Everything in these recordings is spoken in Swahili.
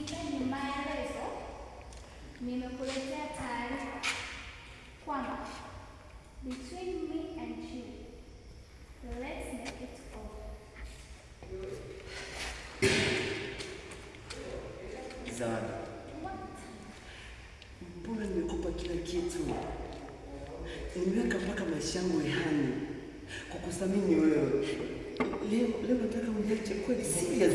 Sihitaji maelezo. Nimekuletea taarifa kwamba between me and you, let's make it over. Zawadi, What? mbona nimekupa kila kitu? Nimeweka mpaka maisha yangu rehani kwa kuthamini wewe. Leo leo nataka uniache kweli, serious.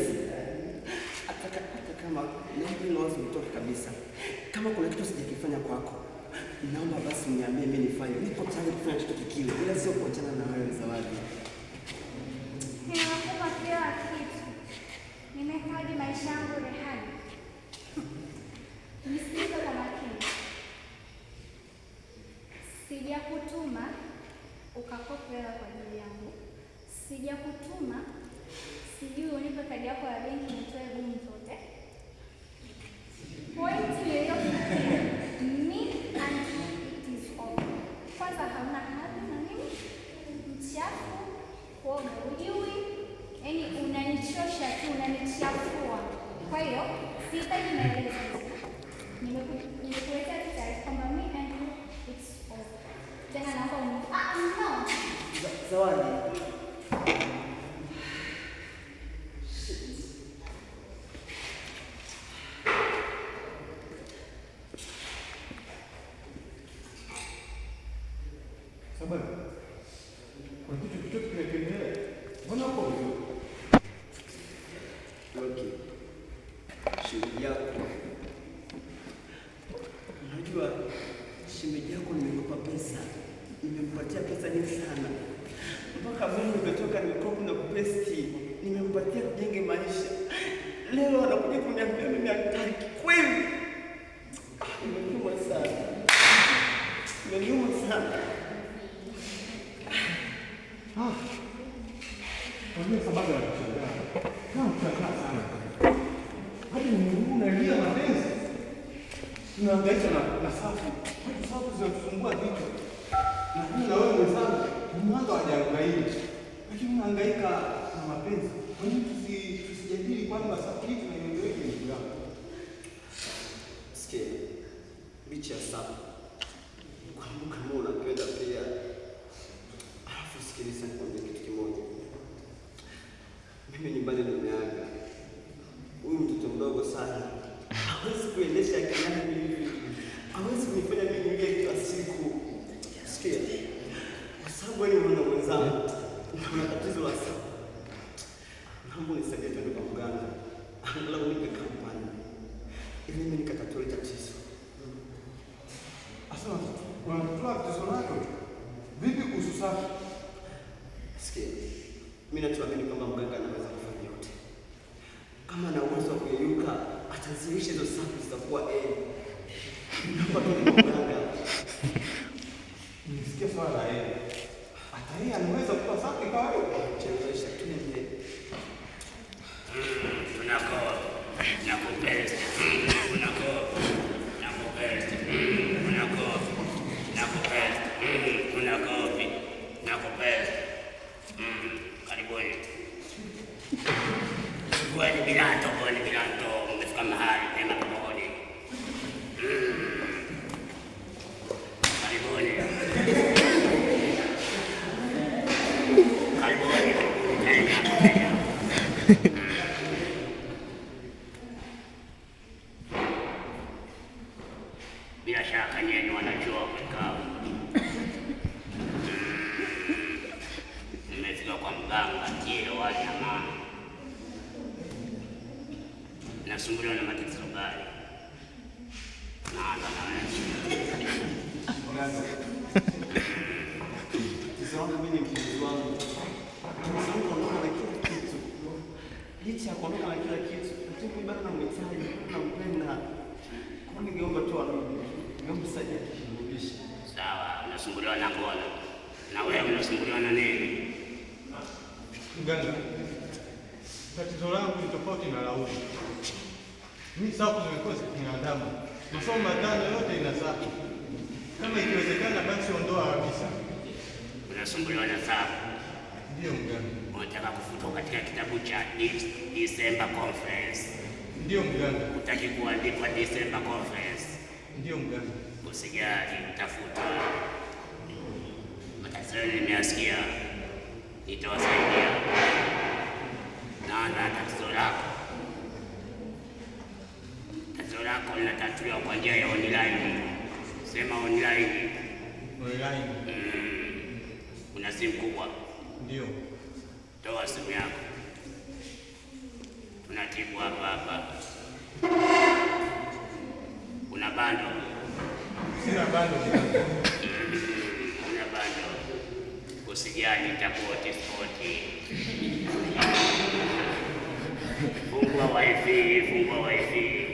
Hata kama naomba hilo wazo litoke kabisa. Kama kuna kitu sijakifanya kwako, naomba basi uniambie mimi nifanye. Niko tayari kufanya chochote kile, ila sio kuachana na wewe Zawadi. Nimekupa kila kitu. Nimehifadhi maisha yangu rehani. Nisikilize kwa makini. Sijakutuma ukakopa hela kwa ajili yangu. Sijakutuma sijui unipe kadi yako ya benki nitoe gumu zote. Point niliyofikia, me and you, it is over. Kwanza hauna hadhi na mimi, mchafu, kuoga hujui, yaani unanichosha tu, unanichafua. Kwa hiyo sihitaji maelezo. Nimekuletea tu taarifa kwamba me and you, it's over. Tena naomba ah, no. Zawadi. Sababu kuna kitu chochote kinachoendelea? Mbona uko vizuri? Loki, shemeji yako, unajua shemeji yako nimekopa pesa, nimempatia pesa nyingi sana, mpaka mimi nimetoka nimekopa na kupesti, nimempatia tujenge maisha. Leo anakuja kuniambia mimi hataki. Kweli imeniuma sana, imeniuma sana. Ah. Unajua sababu ya kushangaa. Na kushangaa sana. Hadi Mungu unalia mapenzi. Tunahangaika na safu. Hadi safu zinatusumbua kichwa. Na mimi na wewe mwenzangu, ni mwanga wa jangwa hili. Lakini unahangaika na mapenzi. Kwa nini tusijadili kwamba safu hii tunaiondoeje ndugu yangu? Sikia, licha ya safu, kumbuka kama unapenda pia. Alafu sikiliza nikwambie kitu kimoja. Mimi nyumbani nimeaga. Huyu mtoto mdogo sana hawezi kuendesha akili yangu hivi, hawezi kunifanya mimi nilie kila siku. Sikia, kwa sababu wewe ni mwana mwenzangu na una tatizo la safu, naomba unisaidie twende kwa mganga, angalau nipe kampani ili mimi nikatatue tatizo. Asa unatoa tatizo lako. Vipi kuhusu safu? Sikia, mimi nachoamini kwamba mganga anaweza kufanya yote. Kama ana uwezo wa kuyeyuka, ataziisha hizo safu zitakuwa A. Naomba twende kwa mganga. Nisikia swala la yeye. Hata yeye anaweza kutoa safu ikawa hiyo. Chelewesha, twende. Unakopi na kupesti, unakopi na kupesti, unakopi na kupesti, unakopi na kupesti. Karibuni. Bweni Bilanto, bweni Bilanto, mmefika mahali pema peponi. Karibuni. Karibuni, karibuni tena. Bila shaka nyinyi ni wanachuo kikao. Mmefika kwa mganga Tilo wa jamaa. Nasumbuliwa na matatizo gani? Naanza na wewe. Mganga. Tatizo langu mimi ni mpenzi wangu. Mpenzi wangu kaondoka na kila kitu. Licha ya kuondoka na kila kitu, lakini mimi bado namhitaji, nampenda. Kwa hiyo ningeomba tu arudi. Ningeomba saidia kumrudisha. Sawa, unasumbuliwa na ngono. Na wewe unasumbuliwa na nini? Mganga, tatizo langu ni tofauti na la huyu. Mimi safu zimekuwa zikiniandama. Masomo matano yote ina safu. Kama ikiwezekana basi ondoa kabisa. Unasumbuliwa na safu. Ndiyo mganga. Unataka kufutwa katika kitabu cha December Conference. Ndio mganga. Hutaki kuandikwa December conference? Ndio mganga. Usijali, utafuta. Matatizo yenu nimeyasikia, nitawasaidia. Naanza na tatizo lako. Tatizo lako linatatuliwa kwa njia ya online. Sema online. Online. Una simu kubwa? Ndio. Toa simu yako. Tunatibu hapa hapa. Una bando? Sina bando mganga. Una bando. Usijali, nitakuwa hotspot. Fungua wifi, fungua wifi.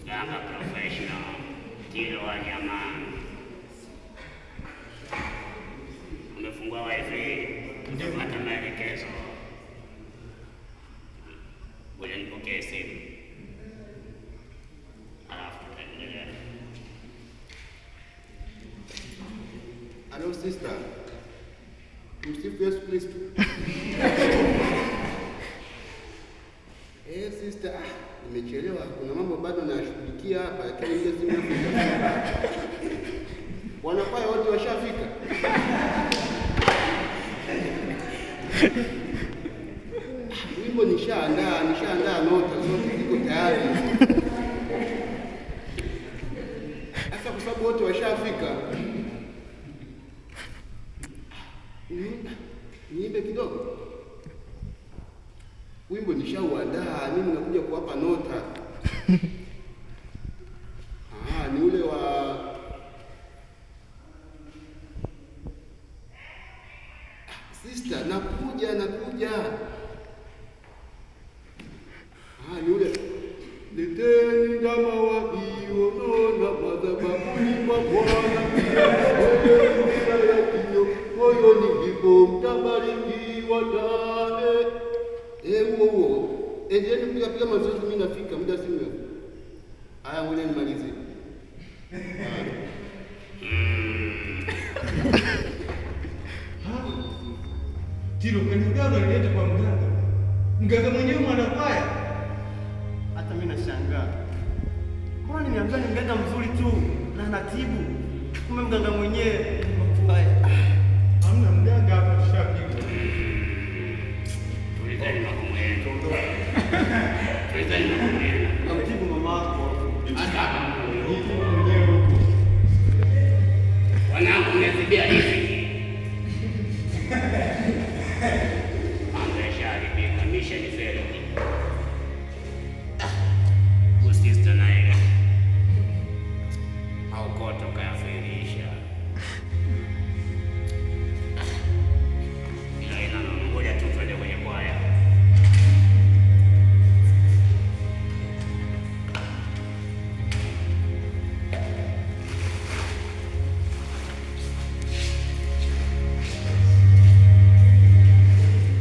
Mganga professional. Tilo Wanyama. Umefungua wifi? Ndio. Fuata maelekezo. Ngoja nipokee simu. Alafu tutaendelea. Hello sister. Tumsifu Yesu Kristo. Eh, sister, nimechelewa. Kuna mambo bado nayashughulikia hapa, lakini ile simu yako ishafika. Wanakwaya wote washafika. Wimbo nishaandaa nota zote ziko tayari. Sasa kwa sababu wote washafika, niimbe kidogo. Wimbo nishauandaa, mimi nakuja kuwapa nota. Ni ule wa sister, nakuja. Ni ule leteni ndama walionona madhabahuni mwa Bwana, bila ya kinyo moyoni ndipo mtabarikiwa tale. Huo. Endeleeni kupiga mazoezi, mimi nafika muda si mrefu. Haya, ngoja nimalize. Tilo, kwani mganga alileta kwa mganga? Mganga mwenyewe mwanakwaya. Hata mimi nashangaa. Mbona nimeambiwa ni mganga mzuri tu na anatibu? Kumbe mganga mwenyewe mwanakwaya. Hamna mganga hapa, tushapigwa. Tulizeni magumu yenu. Tulizeni magumu yenu. Namtibu mamako. Hata hapa Nitibu mwenyewe huko. Wanangu, mmezibia riziki. Mambo yashaharibika, mission failed. Huyu sister naye maokoto